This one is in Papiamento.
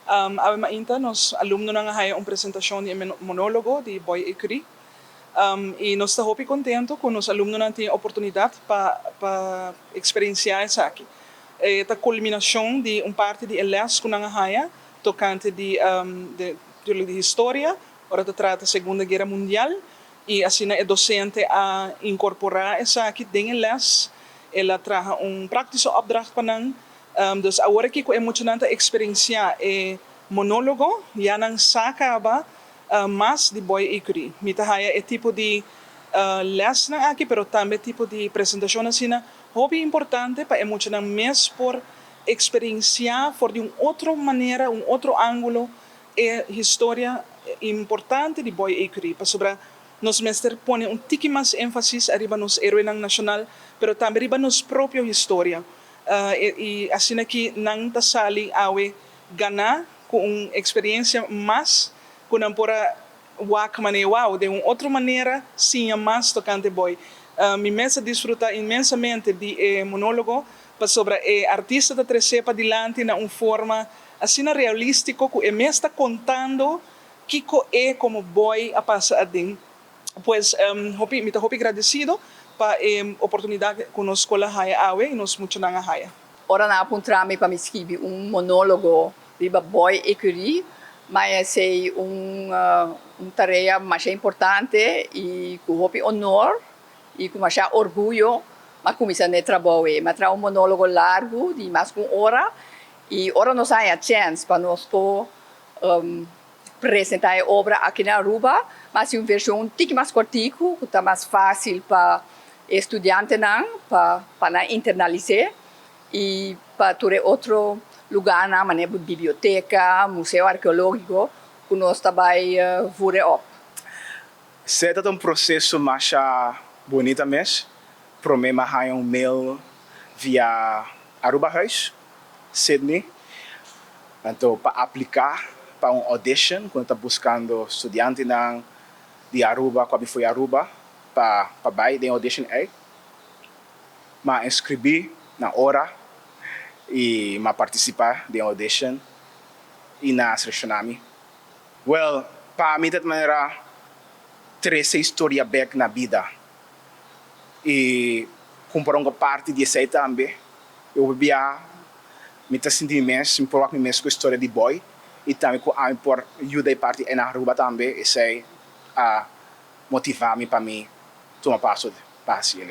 Awe mainta nos alumnonan a haya un presentacion di monologo di Boy Ecury. Y nos ta hopi contento cu nos alumnonan tin oportunidad pa experiencia esaki. E ta culminacion di un parti di e les cu nan a haya tocante di historia, ora ta trata Segunda Guera Mundial, y asina e docente a incorpora esaki den e les, el a traha un praktische opdracht pa nan. Dus awor aki cu e muchanan ta experiencia e monologo, ya nan sa caba mas di Boy Ecury. Mi ta haya e tipo di lesnan aki, pero tambe tipo di presentacion asina, hopi importante pa e muchanan mes por experiencia for di un otro manera, un otro angulo, e historia importante di Boy Ecury. Pasobra nos mester pone un tiki mas enfasis ariba nos heroenan nacional, pero tambe riba nos propio historia. Y asina aki nan ta sali awe gana cu un experiencia mas cu nan por a wak mane wow, di un otro manera siña mas tocante Boy. Mi mes a disfruta inmensamente di e monologo, pasobra e artista ta trece padilanti na un forma asina realistico cu e mes ta contando kico e como Boy a pasa aden. Pues mi ta hopi agradecido pa e oportunidad cu nos scol a haya awe y nos muchanan a haya. Ora nan a puntra mi pa mi skirbi un monologo riba Boy Ecury, m'a hasi un tarea mas importante y cu hopi honor y cu mas orguyo, m'a cuminsa na trabou. M'a traha un monologo largo di mas cu un ora y ora nos a haya chance pa nos por presenta e obra aki na Aruba, mas un version un tiki mas cortico, cu ta mas facil pa studiantenan, pa nan internalisa y pa tur otro lugar, manera biblioteca, museo arqueologico, cu nos tambe voer op. Esey ta un proceso mas bunita mes. Prome m'a haya un mail via Aruba Huis, Sydney. Anto, pa aplica pa un audition, cu ta buscando studiantenan di Aruba, cu for di Aruba, pa bay den audition ey. M'a inscribi na ora y m'a participa den audition y nan a selecciona mi. Well, pa mi, di manera trece historia back na bida. Y compara un parti di esey tambe, mi bia mi ta sinti mes, mi por mi mes cu historia di Boy y tambe cu ami por yuda parti na Aruba tambe, esey a motiva mi pa mi tuma paso pa haci.